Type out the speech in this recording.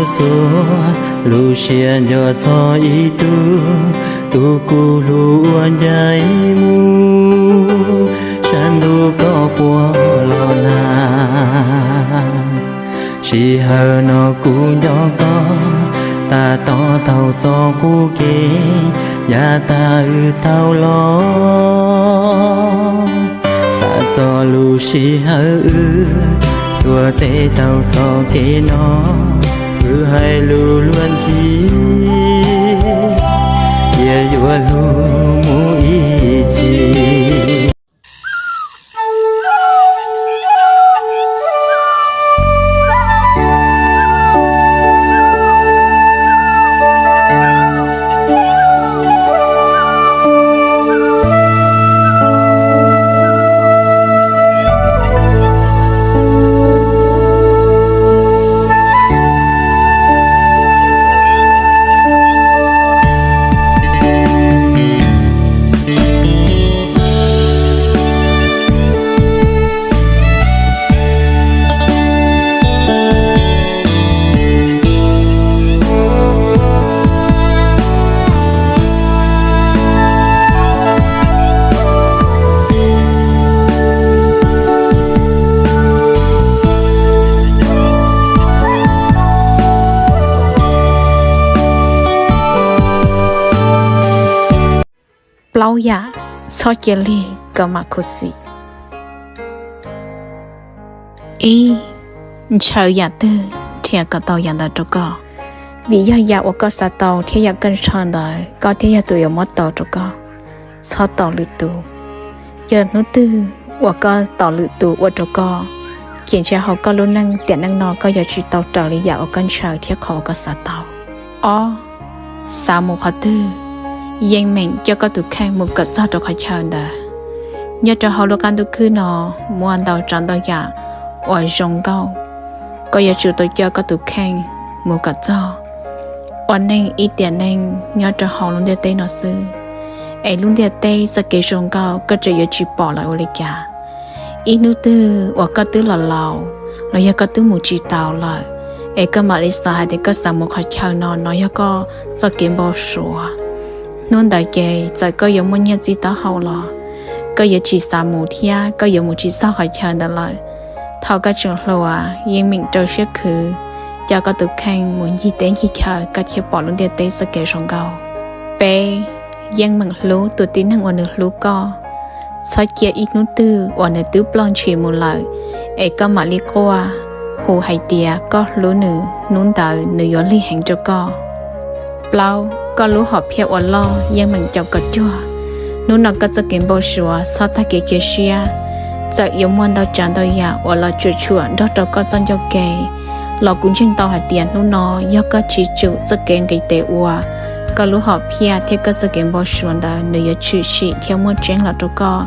Xuas lub siab nco txog ib tug, tus kuv hlub uas ncaim mus, sab ntuj koj puas los na. Sij hawm no kuv nco koj, tas tos tau txoj qub kev, yav tag wb tau los. Xav txog lub sij hawm wb tuaj teb tau txoj kev no, wb hais lus luag ntxhi, cia yuav luag mus ib txhis. Plaub yam txhob cia li kom mam khuv xim. Ib, ntshaw yam twg nrhiav kom tau yam ntawd rau koj, vim yog yam uas koj xav tau thiab yam koj ntshaw ntawd koj thiaj yog tus yuav muab tau rau koj. Txhob tos lwm tus. Yog hnub twg uas koj tos lwm tus ua rau koj, ces ntshe hauv koj lub neej tiam neej no koj yuav tsis tau raws li yam uas koj ntshaw thiab qhov uas koj xav tau. Ob, xav mus qhov twg, yeej meem coj koj tus kheej mus kom txog rau qhov chaw ntawd. Nyob rau hauv lub qab ntuj khwb no muaj ntau tsav ntau yam uas zoo nkauj, koj yuav tsum tau coj koj tus kheej mus kom txog. Ua neej ib tiam neej nyob rau hauv lub ntiaj teb no xwb, es lub ntiaj teb txoj kev zoo nkauj koj tseem yuav tsis pom lawm ua li cas? Ib hnub twg uas koj twb los laus los yog koj twb mus tsis taus lawm, es koj mam li xav hais tias koj xav mus qhov chaw no, no yog koj txoj kev npau suav. Hnub ntawd ces txawm koj yuav muaj nyiaj txij taub hau los koj yuav tsis xav mus thiab koj yuav mus tsis txog qhov chaw ntawd lawm. Thaum koj tseem hluas yeej meem rau siab khwv coj koj tus kheej mus ncig teb ncig chaw koj thiaj pom lub ntiaj teb txoj kev zoo nkauj. Peb, yeej meem hlub tus tib neeg uas nws hlub koj. Txhob cia ib hnub twg uas nws twb ploj ntshis mus lawm es koj mam li quaj hu hais tias koj hlub nws, hnub ntawd nws yuav lig heev rau koj. Plaub, koj lub hom phiaj ua loj yeej meem caum kom cuag. Hnub no koj txoj kev npau suav txhob tag kev cia siab. Txawm yuav muaj ntau tsav ntau yam uas los tsuam tshuam nrog rau koj txoj ncauj ke los kuv ntseeg tau hais tias hnub no yog koj tsis tsum txoj kev nqis tes ua, koj lub hom phiaj thiab koj txoj kev npau suav ntawd nws yuav tshwm sim thiab muaj tseeb los rau koj.